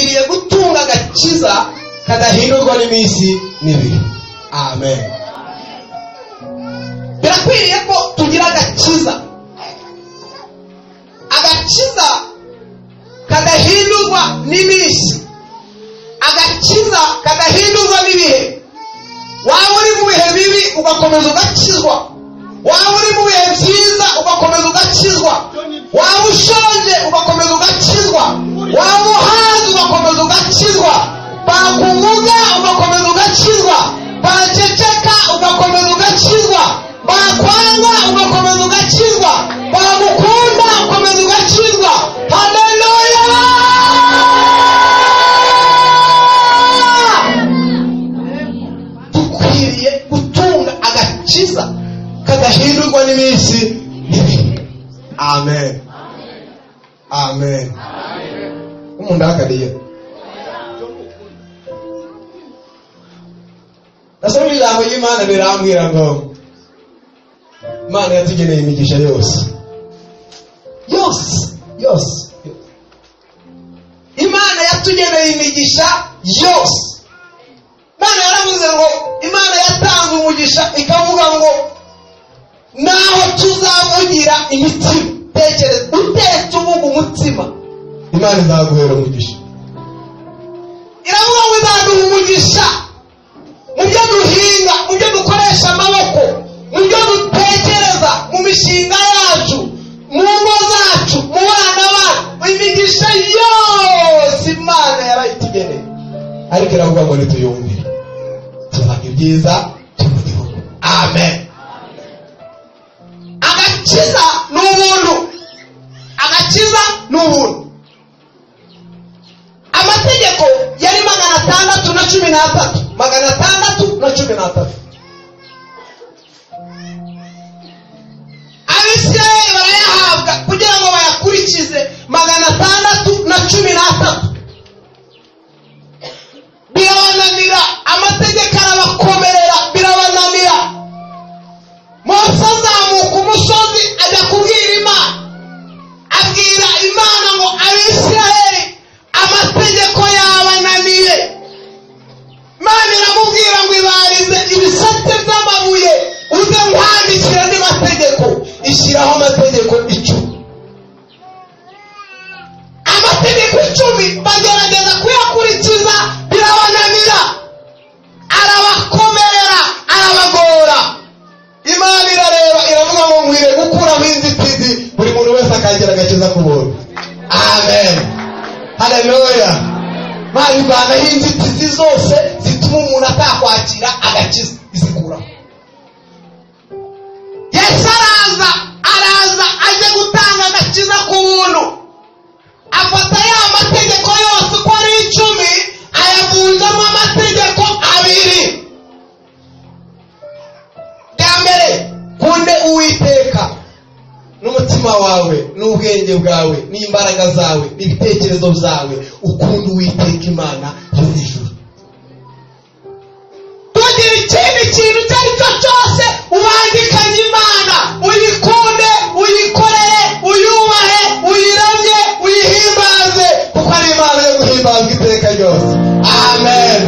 Dukwiriye gutunga agakiza kadahindurwa n'iminsi n'ibihe. Amen. Birakwiriye ko tugira agakiza, agakiza kadahindurwa n'iminsi, agakiza kadahindurwa n'ibihe. Waba uri mu bihe bibi ugakomeza ugakizwa, waba uri mu bihe byiza ugakomeza ugakizwa, waba ushonje ugakomeza ugakizwa, waba uhaze ugakomeza ugakizwa, bakuvuga ugakomeza ugakizwa, baceceka ugakomeza ugakizwa, bakwanga ugakomeza ugakizwa, bagukunda ugakomeza ugakizwa. Haleluya! Dukwiriye gutunga agakiza kadahindurwa n'iminsi n'ibihe. Amen. Amen. Umuntu akariye nasomye ijambo ry'Imana rirambwira ngo Imana yatugeneye imigisha yose yose yose. Imana yatugeneye imigisha yose. Imana yaravuze ngo, Imana yatanze umugisha ikavuga ngo naho tuzavugira imitima, tekereza utetse uvuga umutima, Imana izaguhera umugisha. Iravuga ngo izaduha umugisha mu byo duhinga, mu byo dukoresha amaboko, mu byo dutekereza, mu mishinga yacu, mu ngo zacu, mu bana bacu. Imigisha yose Imana yarayitugeneye, ariko iravuga ngo nituyumvire tuzaga ibyiza byo mu gihugu. Amen. Agakiza ni ubuntu, agakiza ni ubuntu. Amategeko yari 613, 613. Abisirayeli barayahabwa kugira ngo bayakurikize, 613. Birabananira, amategeko arabakomerera, birabananira. Mose azamuka umusozi ajya kubwira Imana, abwira Imana ngo Abisirayeli amategeko yabananiye. Imana iramubwira ngo ibarize ibisate by'amabuye uze nkwandikira andi mategeko. Ishyiraho amategeko 10. Amategeko 10 bagerageza kuyakurikiza birabananira, arabakomerera, arabagora. Imana irareba iravuga ngo nkwiriye gukuraho inzitizi, buri muntu wese akagira agakiza ku buntu. Amen. Haleluya. Imana ivanaho inzitizi zose zituma umuntu atakwakira agakiza, izikuraho. Yesu araza, araza aje gutanga agakiza ku buntu. Afata ya mategeko yose uko ari 10 ayavunjamo amategeko 2. Bwa mbere, kunde Uwiteka n'umutima wawe n'ubwenge bwawe n'imbaraga zawe n'ibitekerezo byawe, ukunde Uwiteka Imana yo mu ijuru. Tugira ikindi kintu icyo ari cyo cyose ubangikanye Imana, uyikunde, uyikorere, uyubahe, uyiramye, uyihimbaze, kuko ari Imana yo guhimbazwa iteka ryose. Amen.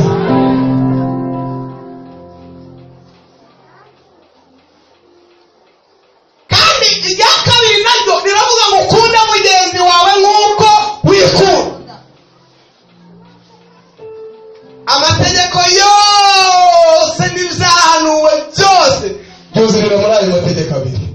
Kandi irya kabiri naryo riravuga ngo ukunde mugenzi wawe nk'uko wikunda. Amategeko yose n'ibyahanuwe byose byuzurira muri ayo mategeko 2.